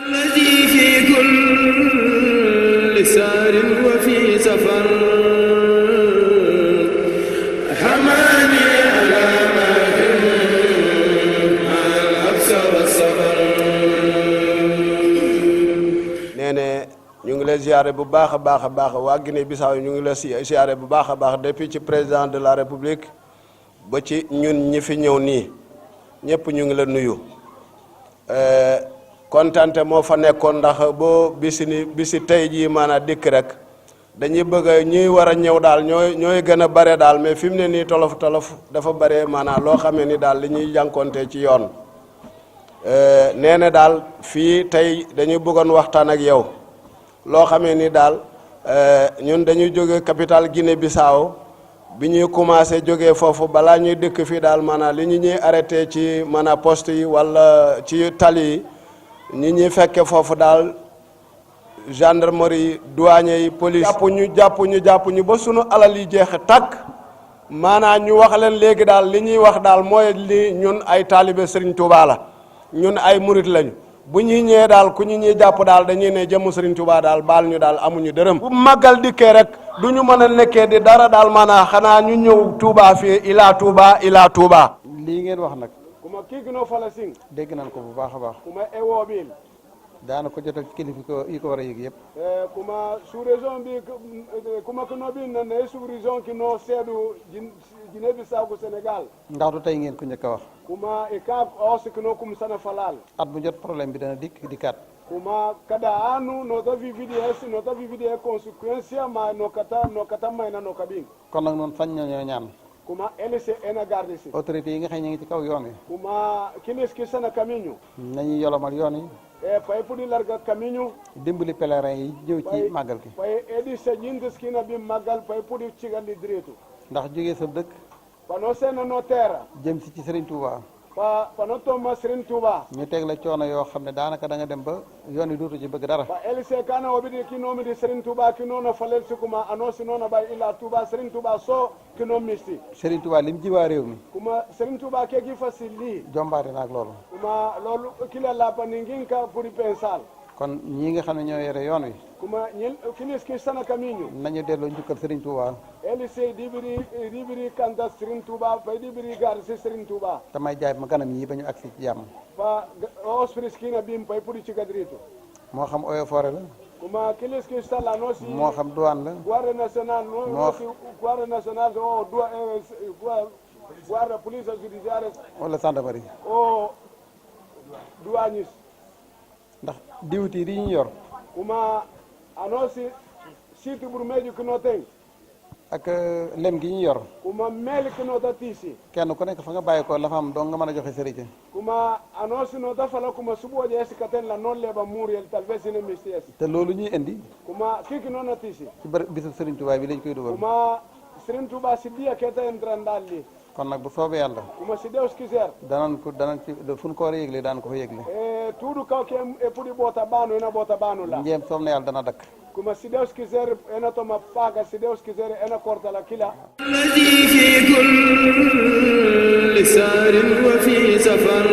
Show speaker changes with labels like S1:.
S1: الذي في كل سار وفي سفر حماني على ماهر مع الحبس والسفر.
S2: nee na ñu ngi lay ziare bu baax a baax a baax waa Guinée Bissau ñu ngi la ziare bu baax a baax depuis ci président de la république ba ci ñun ñi fi ñëw nii ñëpp ñu ngi la nuyu. kontante moo fa nekkoon ndax boo bisi tey jii maanaam dikk rek dañuy bëgg ñuy war a ñëw daal ñooy gën a bare daal mais fi mu ne nii tolof dafa bare maanaam loo xamee ni daal li ñuy jànkonte ci yoon. nee na daal fii tey dañuy bëggoon waxtaan ak yow loo xamee ni daal ñun dañuy jóge capitale Guinée Bissau bi ñuy commencé jógee foofu balaa ñuy dëkk fii daal maanaam li ñu ñuy arrêté ci maanaam poste yi wala ci tali yi ñuy fekke foofu daal gendarmerie douanier yi police. jàpp ñu ba sunu alal yi jeexe tàkk maanaam ñu wax leen léegi daal li ñuy wax daal mooy li ñun ay taalibe Serigne Touba la ñun ay murit lañu bu ñuy ñëwee daal ku ñu ñuy jàpp daal dañuy ne jëmm Serigne Touba daal baal ñu daal amuñu dërëm. bu màggal dikkee rek du ñu mën a nekkee di dara daal maanaam xanaa ñu ñëw Touba fii ilaa Touba.
S3: lii ngeen wax nag.
S2: kuma kiiginoo fala sing
S3: dégg nañ ko bu baax a baax.
S2: kuma ewooɓin
S3: daana ko jotal ci kilifa yi ko war a yëg yëpp.
S2: kuma sous région bi kuma kino ɓin nane sous région kino seeɗu Guinée Bissau ko Sénégal.
S3: ndax du tey ngeen ko njëkk a wax.
S2: kuma e ka osi kino kum sana falal
S3: at bu jot problème bi dana dikkaat.
S2: kuma kada anu no ta vividi e conséquencia ma no kata mayna no kabin.
S3: kon nag noonu fañ ñoo ñaan.
S2: kuma LC ena garde si
S3: autorité yi nga xam ne ñu ngi ci kaw yoon wi.
S2: kuma kineski sana kamiñu
S3: nañuy yolomal yoon yi.
S2: pay pudi larga kamiñu
S3: dimbali pèlerin yi ñëw ci màggal gi.
S2: pay edi sa jindiskina bi màggal pay pudi cigandi diretu
S3: ndax jógee sa dëkk.
S2: pano sena no terra
S3: jëm si ci Serigne Touba.
S2: pano tomma Serigne Touba.
S3: ñu teg la coono yoo xam ne daanaka da nga dem ba yoon wi dootu ci bëgg dara.
S2: ba LC kana oɓiɗi kinomidi Serigne Touba kinono falel sikuma anosi nono ɓay illa Touba Serigne Touba so kino misti
S3: Serigne Touba lim ji waa réew mi.
S2: kuma Serigne Touba keki fasilli
S3: jombaate naag loolu.
S2: kuma loolu kila lapani nginka pour pensal
S3: kon ñii nga xam ne ñoo yore yoon wi.
S2: kuma ñil kiniski sana kamiñu
S3: nañu delloo njukkal Serigne Touba.
S2: LC ɗiɓiri kanta Serigne Touba pay ɗiɓiri gar si Serigne Touba
S3: damay jaay ma ganam yi ba ñu agsi ci jàmm.
S2: fa ospris kina bim pay pour cigadritu
S3: moo xam Eaux et Forêts la.
S2: kuma kiliski salla no si
S3: moo xam douane la.
S2: guarda national no si guarda national o guarda police judiciaire
S3: wala gendarmerie.
S2: o douanis
S3: ndax diwtiir yi ñu yor.
S2: kuma ano si siti ɓuur meejo kino ten
S3: ak lem gi ñu yor.
S2: kuma meeli kino ta tiisi
S3: kenn ku nekk fa nga bàyyi ko la fa am dong nga mën a joxe sëriñ.
S2: kuma ano si no ta fala kuma suɓooje esikaten la noon leeɓa muuriel tal fe sine misti es
S3: te loolu ñuy indi.
S2: kuma kiki noon a tiisi
S3: ci bisu Serigne Touba bi lañ koy dugal.
S2: kuma Serigne Touba si ɗiya keta en drandal li
S3: kon nag bu soobee yàlla.
S2: kuma si dews kiser
S3: danañ ci fu ñu ko war a yëgle daan ko fa yëgle.
S2: tuuɗu kaw ke e puɗi ɓoota ɓaanu ena ɓoota ɓaanu la
S3: njeem soob na yàlla dana dakk.
S2: kuma si dews kiser ena toma paaga si dews kiser ena kortala kila
S1: الذي في كل سار وفي سفر